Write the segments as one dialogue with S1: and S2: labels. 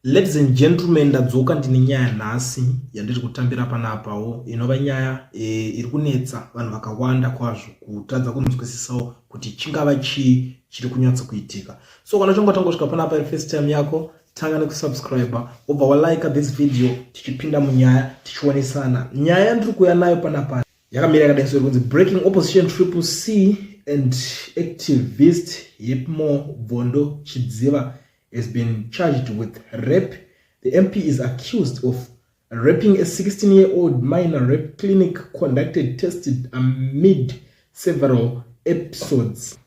S1: Ladies and gentlemen, ndadzoka ndine nyaya nhasi yandiri kutambira panapawo, inova nyaya iri kunetsa vanhu vakawanda kwazvo kutadza kunzwisisawo kuti chingava chii chiri kunyatso kuitika. So kana uchinge watangosvika panapa iri first time yako, tanga nekusubscribe, wobva walike this video, tichipinda munyaya tichionesana. Nyaya yandiri kuuya nayo panapa yakamira yakadai so, iri kunzi "Breaking: Opposition Triple C and activist Happymore Bvondo Chidziva has been charged with rape. The MP is accused of raping a 16-year-old minor. Rape clinic conducted tested amid several episodes."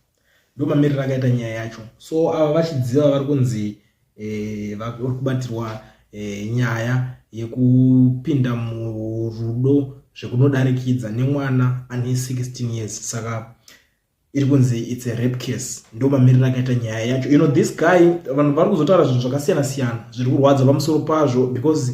S1: Ndo mamiriro akaita nyaya yacho. So ava vaChidziva vari kunzi vari kubatirwa nyaya yekupinda murudo zvekunodarikidza nemwana ane 16 years, saka iri kunzi it's a rape case. Ndo mamiriro akaita nyaya yacho. This guy, vanhu vari kuzotaura zvinhu zvakasiyana siyana zviri kurwadza pamusoro pazvo because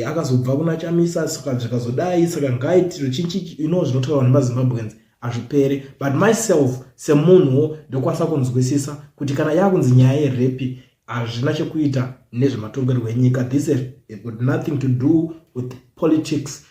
S1: akazobva kuna Chamisa, saka zvikazodai, saka ngaitiro chinchi zvinotaurwa nemaZimbabweans hazvipere. But myself semunhuwo ndokwanisa kunzwisisa kuti kana yakunzi nyaya yerape, hazvina chekuita nezvematongerwo enyika. This has got nothing to do with politics.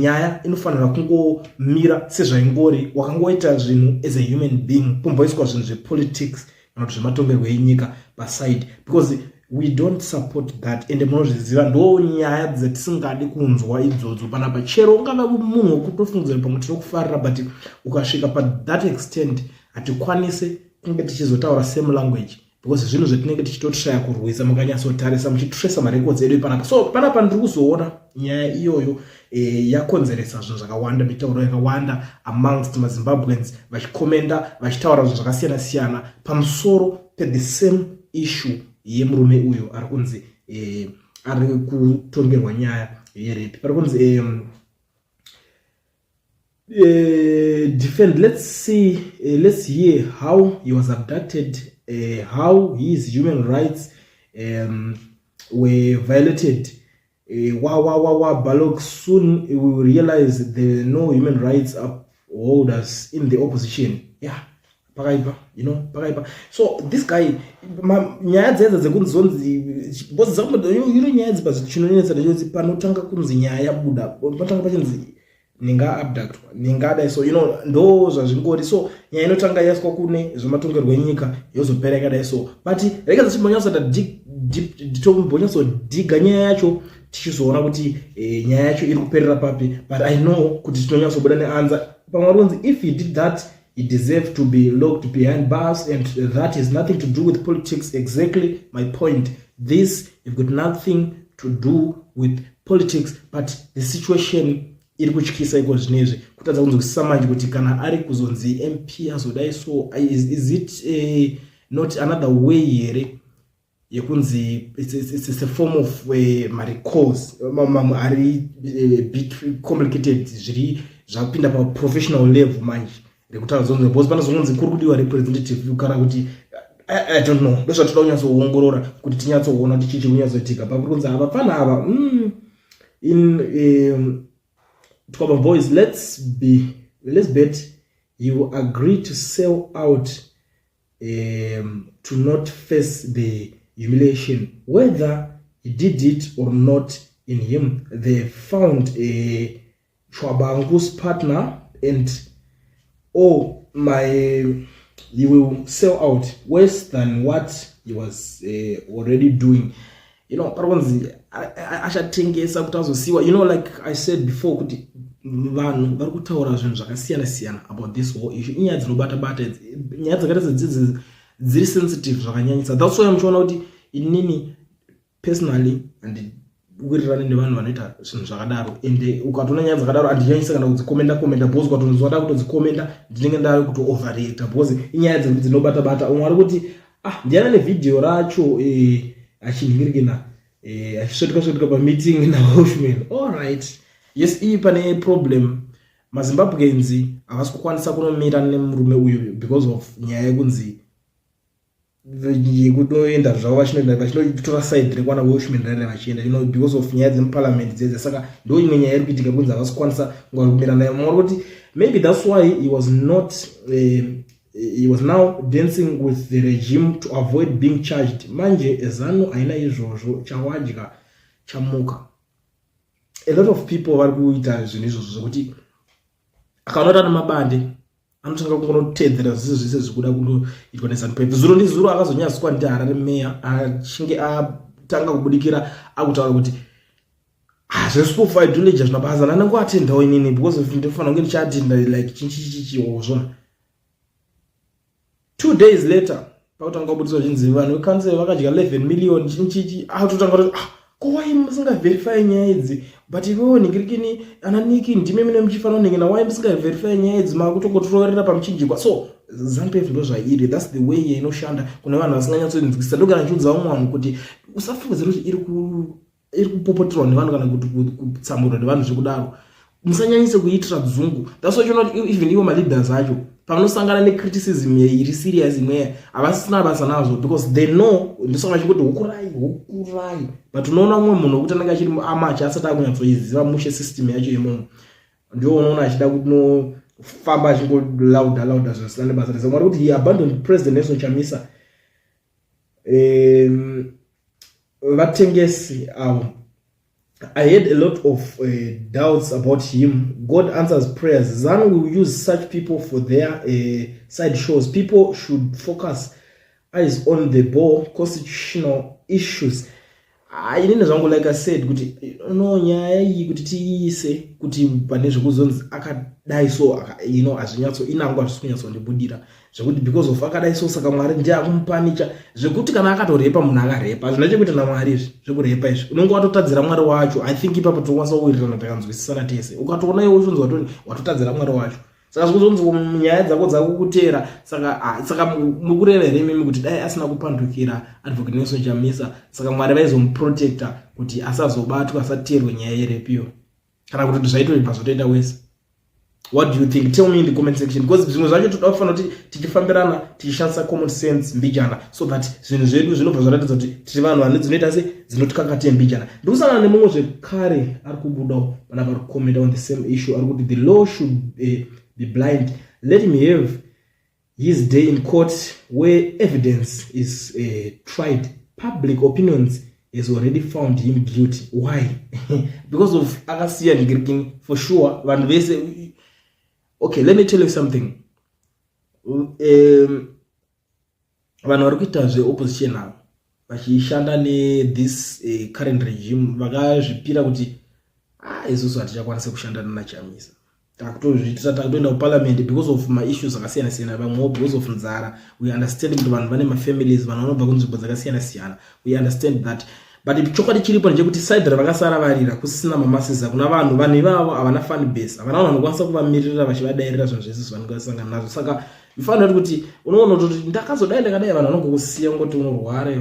S1: Nyaya inofanira kungomira sezvaingori. Wakangoita zvinhu as a human being, pomboiswa zvinhu zvepolitics kana kuti zvematongerwo enyika paside, because we don't support that. Ende munozviziva, ndo nyaya dzatisingadi kunzwa idzodzo panapa. Chero ungava munhu wekutofungidzira pamwe tinokufarira, but ukasvika pathat extent, hatikwanisi kunge tichizotaura same language because zvinhu zvetinenge tichitotraya kurwisa. Mukanyatsotarisa, muchitresa marecords edu panapa, so panapa ndiri kuzoona nyaya iyoyo yakonzeresa zvinhu zvakawanda, mitauro yakawanda amongst maZimbabweans, vachikomenda, vachitaura zvinhu zvakasiyana siyana pamusoro pethe same issue yemurume uyu ari kunzi ari kutongerwa nyaya yerape. Pari kunzi defend. Let's see, let's hear how he was abducted, how his human rights were violated. Wa wa wa wa balok. Soon we will realize there are no human rights upholders in the opposition. Yeah, pakaipa, pakaipa. So this guy, nyaya dzedza dzekunzonzi, because nyaya dzipa chinonetsa ndechekuti panotanga kunzi nyaya yabuda, panotanga pachinzi ningaabductwa, ningadai, so ndo zvazvingori. So nyaya inotanga yaiswa kune zvematongerwo enyika, yozopera yakadai. So but rega tichimbonyatsoita, tombonyatsodhiga nyaya yacho, tichizoona kuti nyaya yacho iri kuperera papi. But I know kuti tinonyatsobuda neanswer. Pamwe vari kunzi if he did that, he deserved to be locked behind bars and that has nothing to do with politics. Exactly my point. This have got nothing to do with politics, but the situation iri kutyisa iko zvinezvi, kutadza kunzwisisa manje kuti kana ari kuzonzi MP azodai, so is it not another way here yekunzi it's a form of marecalls mamwe ari bit complicated, zviri zvapinda paprofessional level manje rekutaura zonzi, because panozongonzi kuri kudiwa representative kana kuti I don't know. Ndozvatoda kunyatsoongorora kuti tinyatsoona kuti chii chiri kunyatsoitika. Pakuri kunzi ava pfana ava in Twaba boys, let's bet he will agree to sell out to not face the humiliation. Whether he did it or not, in him they found a Tshabangu's partner and oh my, he will sell out worse than what he was already doing. Pari kunzi achatengesa kuti azosiyiwa. Like I said before, kuti vanhu vari kutaura zvinhu zvakasiyana siyana about this whole issue. Inyaya dzinobata bata, nyaya dzakaita sedzidzi dziri sensitive zvakanyanyisa. That's why muchiona kuti inini personally handiwirirani nevanhu vanoita zvinhu zvakadaro. Ende ukatoona nyaya dzakadaro, handinyanyisa kana kudzikomenda komenda, because ukatonzwa da kutodzikomenda, ndinenge ndave kuto-overreacta, because inyaya dzekuti dzinobata bata. Umwe ari kuti, ah, ndiana nevhidhiyo racho achinhingirikina, achisvetuka svetuka pameeting naWelshman. Allright, yes, iyi pane problem. MaZimbabweans havasi kukwanisa kunomira nemurume uyu because of nyaya yekunzi yekutoenda zvavo vachinoenda, vachinotora side rekwana Welshman rare vachienda, because of nyaya dzemuparliament dzedze. Saka ndo imwe nyaya iri kuitika, kunzi havasi kukwanisa kunga kumira naye. Mumwe kuti maybe that's why he was not He was now dancing with the regime to avoid being charged. Manje Zanu haina izvozvo, chawadya chamuka. A lot of people vari kuita zvinhu izvozvo zvekuti akaona kuti ane mabande, anotanga kungonoteedzera zvese zvese zvikuda kundoitwa neZanu PF. Zuro ndizuro akazonyadziswa ndiHarare meya achinge atanga kubudikira akutaura kuti, "Ah, zveschool for ideology hazvina basa." Ndanangoatendawo inini because of ndofanira kunge ndichiatenda like chinchichichi zvona. 2 days later pakutanga kubudiswa zvinzi vanhu vecouncil vakadya 11 million, chinchichi. Akutotanga kuti, "Ah, ko why musingaverify nyaya idzi?" But iwewo nhingirikini ana Niki, ndime mine muchifanira kunhingina. Why musingaverify nyaya idzi? Makutongotiroverera pamuchinjikwa. So ZANU PF ndo zvairi, that's the way yainoshanda kune vanhu vasinganyatsonzwisisa. Ndogara ndichiudza vamwe vanhu kuti usafungidzira kuti iri kupopoterwa nevanhu kana kuti kutsamurwa nevanhu zvekudaro. Musanyanyise kuitira dzungu. That's why uchiona kuti even ivo maleaders acho pavanosangana necriticism iri serious imweya, havasisina basa nazvo because they know. Ndosaka vachingoti hukurai, hukurai. But unoona mumwe munhu wekuti anenge achiri amacha, asati akunyatsoiziva mushe system yacho imomo, ndio unoona achida kunofamba achingolauda lauda zvisina nebasa rese. Mwari kuti he abandoned President Nelson Chamisa. Vatengesi avo. I had a lot of doubts about him. God answers prayers. ZANU will use such people for their side shows. People should focus eyes on the ball, constitutional issues. Inini zvangu, like I said, kuti no, nyaya iyi kuti tiiise kuti pane zvekuzonzi akadai so, hazvinyatso inangu, hazvisi kunyatsondibudira zvekuti because of akadai so, saka Mwari ndiye akumupanicha. Zvekuti kana akatorepa munhu, akarepa, hazvina chekuita naMwari. Izvi zvekurepa izvi, unenge watotadzira Mwari wacho. I think ipapo tinokwanisa kuwirirana, takanzwisisana tese. Ukatoona iwe uchinzi watotadzira Mwari wacho, saka zvikuzonzi nyaya dzako dzakukutera. Saka, ah, saka mukureva here imimi kuti dai asina kupandukira Advocate Nelson Chamisa, saka Mwari vaizomuprotecta kuti asazobatwa, asateerwe nyaya yerepiyo, kana kuti zvaitobva zvotoita wese? What do you think? Tell me in the comment section, because zvimwe zvacho toda kufanira kuti tichifambirana, tichishandisa common sense mbijana, so that zvinhu zvedu zvinobva zvaratidza kuti tiri vanhu vane dzinoita se dzinotikakatiye mbijana. Ndikusangana nemumwe zvekare ari kubudawo panapa, ari kucomenta on the same issue. Ari kuti the law should be blind. Let him have his day in court where evidence is tried. Public opinions has already found him guilty. Why? Because of akasiya ndingirikini. For sure vanhu vese. Okay, let me tell you something. Vanhu vari kuita zveopposition ava vachishanda nethis current regime vakazvipira kuti, "Ah, isusu hatichakwanisi kushanda nanaChamisa, takutozviitira, takutoenda kuparliament because of maissues akasiyana siyana." Vamwewo because of nzara. We understand kuti vanhu vane mafamilies, vanhu vanobva kunzvimbo dzakasiyana siyana, we understand that. But chokwadi chiripo ndechekuti side ravakasara varira kusisina mamasses, hakuna vanhu. Vanhu ivavo havana fan base, havana vanhu vanokwanisa kuvamirira vachivadairira zvinhu zvese zvavanenge vasangana nazvo. Saka ifanira kuti unoona kutoti ndakazodai, ndakadai, vanhu vanongokusiya, ngoti unorwara,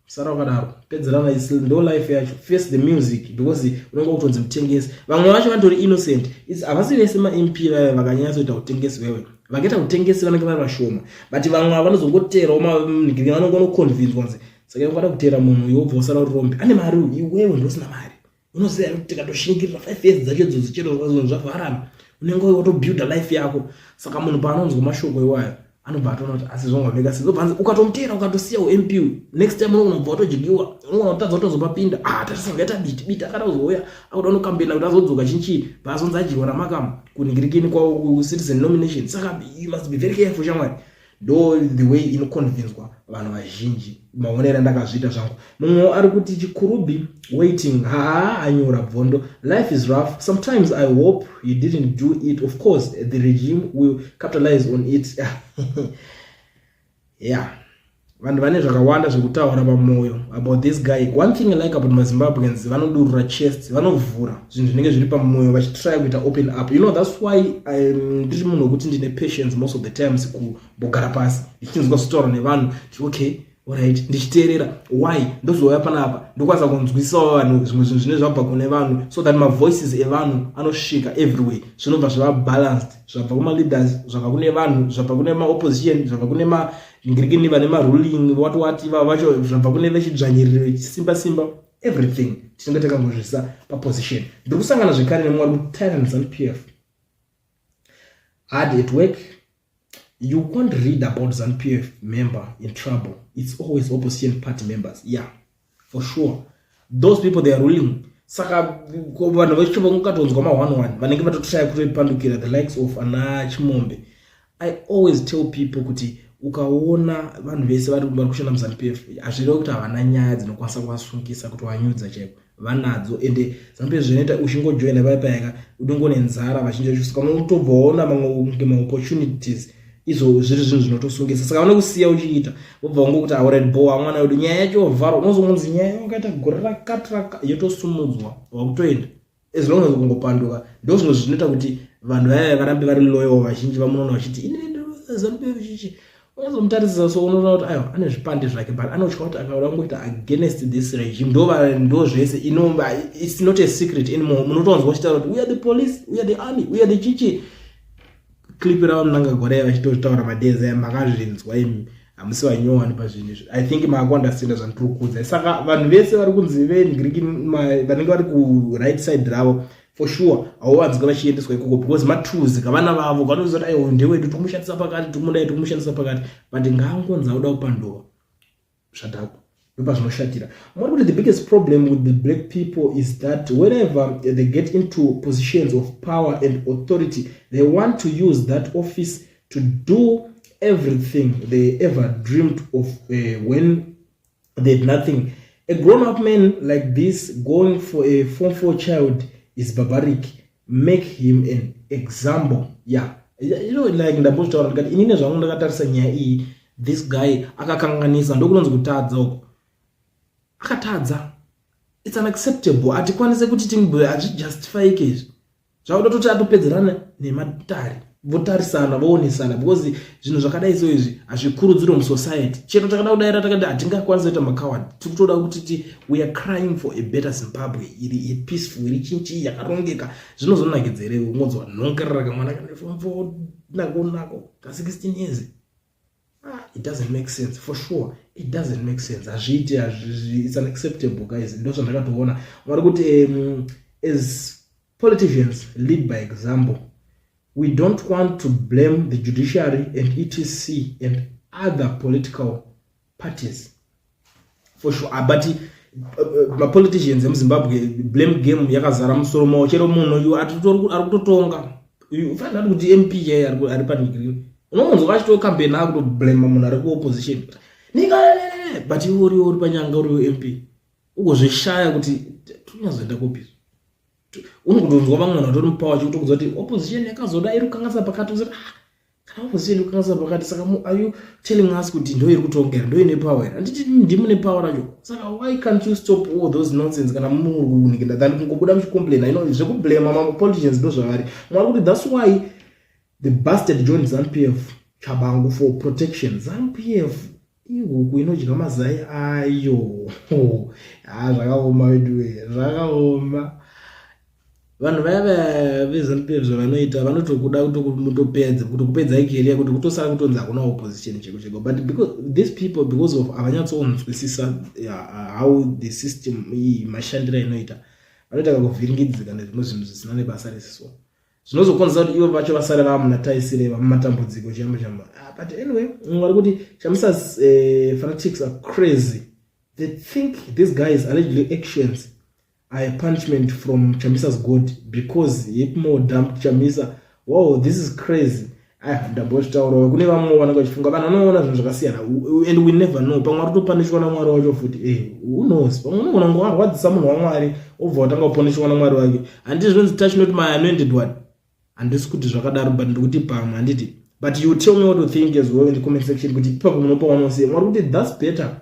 S1: sara wakadaro, pedzerana. Ndo life yacho. Face the music, because unenge kutonzi mutengesi. Vamwe vacho vatori innocent. Havasi vese maMP vaya vakanyatsoita utengesi. Wewe vakaita utengesi vanenge vari vashoma, but vamwe ava vanozongoterawo, vanongonoconvinswa kunzi saka ungada kuteera munhu, iwe ubva usara uri rombe. Ane mari, iwewe ndosina mari. Unoziva kuti tikatoshingirira 5 years dzacho idzodzo, chero zvinhu zvavharana, unenge watobuilda life yako. Saka munhu paanonzwa mashoko iwayo, anobva atoona kuti asi zvongameka sei. Obva ukatomuteera, ukatosiya uMP, next time unogona kubva watodyiwa, unogona kutadza kutozopapinda. Ah, tatisangaita Biti, Biti akada kuzouya akuda unokambena kuti azodzoka chinchii, paazonzi adyiwa namakamu kuningirikini kwacitizen nomination. Saka you must be very careful, shamwari. Ndo the way inoconvinswa vanhu vazhinji, maonero andakazviita zvangu. Mumwe ari kuti Chikurubi waiting. Haa, anyora bvondo. Life is rough sometimes. I hope he didn't do it. Of course the regime will capitalize on it. Yeah, vanhu vane zvakawanda zvekutaura pamwoyo about this guy. One thing I like about maZimbabweans, vanodurura chest, vanovhura zvinhu zvinenge zviri pamwoyo, vachitry kuita open up. That's why ndiri munhu wekuti ndine patience most of the times kumbogara pasi ndichinzwa zvitaura nevanhu. Okay, alright, ndichiteerera. Why? Ndozouya panapa, ndokwanisa kunzwisisawo vanhu zvimwe zvinhu zvine zvabva kune vanhu, so that mavoices evanhu anosvika everywhere. Zvinobva zvava balanced, zvabva kumaleaders, zvabva kune vanhu, zvabva kune maopposition, zvabva kune mangirikini vane maruling wati wati vacho, zvabva kune vechidzvanyiriro chisimba simba. Everything tinenge takangozvisa paposition. Ndiri kusangana zvekare nemumwe ari kuTyrant ZANU PF hard at work. You can't read about ZANU-PF member in trouble. It's always opposition party members. Yeah, for sure. Those people, they are ruling. Saka vanhu vechichobva kungatonzwa ma11 vanenge vatotoshaya kutoipandukira, the likes of ana Chimombe. I always tell people kuti ukaona vanhu vese vari kushanda muZANU-PF, hazvirevi kuti havana nyaya dzinokwanisa kuvasungisa, kuti vanyudza chaiko. Vanadzo. Ende ZANU-PF zvinoita uchingojoina vai payaka unongone nzara vazhinji vacho, saka unotobva waona mamwe maopportunities. Izvo zviri zvinhu zvinotosungisa, saka vanokusiya uchiita, wobva wangokuti, "Alright, bo mwana wedu." Nyaya yacho yovharwa, unozongonzi nyaya wakaita gore rakati raka yotosumudzwa, wakutoenda, as long as kungopanduka. Ndo zvimwe zvinoita kuti vanhu vaya varambe vari loyal. Vazhinji vamunoona vachiti "Inini ZANU-PF chichi", unozomutarisa so unoona kuti aiwa, ane zvipande zvake, but anotya kuti akauda kungoita against this regime, ndo zvese. It's not a secret anymore. Munotonzwa uchitaura kuti, "We are the police, we are the army, we are the chichi." Clip rava Munangagwa rai vachitotaura madezi aya, makazvinzwa imi, hamusi vanyowani pazvinhu izvi. I think maakuunderstanda zvandiri kuudza. Saka vanhu vese vari kunzi vengiriki vanenge vari kuright side ravo, for sure hauvanzwi vachiendeswa ikoko, because matools kavana vavo vanoziva kuti aiwa, ndewedu, tomushandisa pakati, tokumudai, tokumushandisa pakati. But ngaangonzi auda kupanduka, zvadhakwa, ndopazvinoshatira. Muri kuti the biggest problem with the black people is that whenever they get into positions of power and authority, they want to use that office to do everything they ever dreamed of when they had nothing. A grown-up man like this going for a form 4 child is barbaric. Make him an example. Yeah, like ndambozvitaura ndikati inini zvangu ndakatarisa nyaya iyi, this guy akakanganisa. Ndokunonzi kutadza uko, akatadza. It's unacceptable. Hatikwanise kuti tinge hazvijustifyike izvi. Zvakuda toti atopedzerana nematare, votarisana, voonesana, because zvinhu zvakadai so izvi hazvikurudzirwe musociety. Chero takada kudaira takati hatingakwanisi kuita macoward. Tiri kutoda kuti ti we are crying for a better Zimbabwe iri peaceful, iri chinchi yakarongeka. Zvinozonakidza here ungonzwa nhongerera kamwana kane form nako nako ka16 years? Ah, it doesn't make sense. For sure it doesn't make sense. Hazviiti, it's unacceptable, guys. Ndo zvandakatoona. Vari kuti as politicians, lead by example. We don't want to blame the judiciary and etc and other political parties. For sure. Ah, but mapoliticians emuZimbabwe, blame game yakazara musoro mavo. Chero munhu ari kutotonga, fanira kuti MP chaiye ari padegree, unomunzwa achitocampaign akutoblame munhu ari kuopposition, but iwe uriwo uri panyanga, uriwo MP, ugozvishaya kuti tonyazoenda kupi. Unokutonzwa vamwe vanhu vatori mupower chikutokudza kuti opposition yakazoda iri kukanganisa pakati. Usati, "Ah, kana opposition iri kukanganisa pakati, saka are you telling us kuti ndo iri kutongera, ndo ine power here? Handiti ndimune power racho? Saka why can't you stop all those nonsense kana muri than kungobuda muchicomplaina?" Ino zvekublame mapoliticians, ndo zvavari. Mwari kuti that's why the bastard joined ZANU-PF, Chabangu, for protection. ZANU-PF ihuku inodya mazai ayo. Ha, zvakaoma veduwe, zvakaoma. Vanhu vaya vaya veZANU-PF zvavanoita, vanotokuda kutopedza, kutokupedzai career, kuti kutosara kutonzi hakuna opposition cheko cheko. But because these people, because of havanyatsonzwisisa how the system iyi mashandiro inoita, vanoita kakuvhiringidzika nezvimwe zvinhu zvisina nebasa rese. So zvinozokonzesa kuti ivo vacho vasare vamuna taisireva mumatambudziko chiyambo chamba. Ah, but anyway, vari kuti Chamisa's fanatics are crazy. They think these guys allegedly actions are a punishment from Chamisa's God because Hipmo dumped Chamisa. Wow, this is crazy. Aya, ndambozvitaurawo, kune vamwe vanenge vachifunga, vanhu vanoona zvinhu zvakasiyana, and we never know, pamwe ari kutopunishwa naMwari wacho futi. Who knows? Pamwe unogona kunge warwadzisa munhu waMwari, obva watanga kupunishwa naMwari wake. Handiti zvinonzi touch not my anointed one? Handisi kuti zvakadaro, but ndikuti pamwe, handiti? But you tell me what you think as well in the comment section, kuti ipapo munopaona sei. Mwari kuti that's better.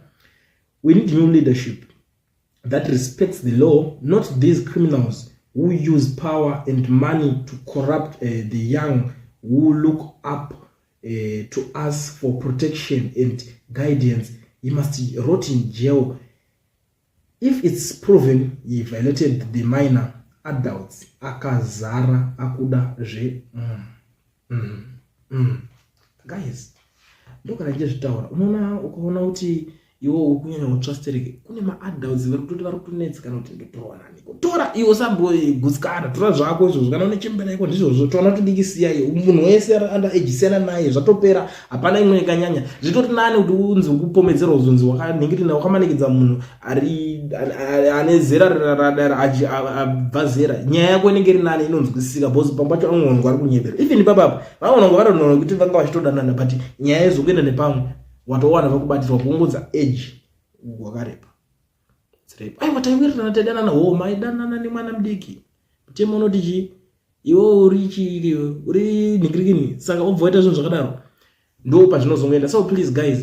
S1: We need new leadership that respects the law, not these criminals who use power and money to corrupt the young who look up to us for protection and guidance. He must rot in jail if it's proven he violated the minor. Adults akazara akuda zve. Guys, ndokana ndichizvitaura, unoona, ukaona kuti Iwe uri kunyanya kutsva stereke. Kune maadults vari kutoti vari kutonetsa kana kuti ndotorwa naniko. Tora iwe usambogutsikana, tora zvako izvozvo. Kana une chembera yako ndizvozvo, twana tudiki siya iyo. Munhu wese under age siyana naye, zvatopera, hapana imwe yakanyanya. Zvitori nani kuti unzi kupomedzerwa kuzonzi wakanhingirina wakamanikidza munhu ari ane zera radara abva zera. Nyaya yako inenge iri nani inonzwisisika because pamwe pacho vamwe vanhu vari kunyebera. Even ipapa vamwe vanhu vari kuti vanga vachitodanana but nyaya yezokuenda nepamwe watowana vakubatirwa kuungodza age wakarepa. Aiwa taiwirirana taidanana ho maidanana nemwana mudiki. Mutemo unoti chii? Iwe uri chii uri nhingirikini saka wobva waita zvinhu zvakadaro ndo pazvinozongoenda. So please guys,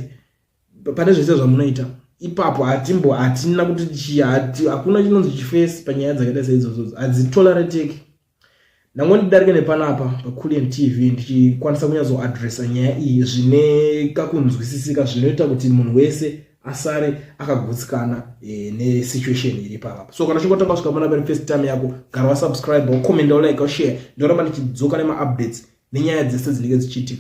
S1: pane zvese zvamunoita ipapo hatimbo hatina kuti chii hakuna chinonzi chifesi panyaya dzakaita seidzodzo hadzitolerateki. Ndangondidarike nepanapa paCulian TV ndichikwanisa kunyatsoadresa nyaya iyi zvine kakunzwisisika zvinoita kuti munhu wese asare akagutsikana e, nesituation iri ipapapa. So kana uchingotanga kusvika panapa iri first time yako, gara wasubscribe, wakomenda, walike, washare. Ndoramba ndichidzoka nemaupdates nenyaya dzese dzinenge dzichiitika.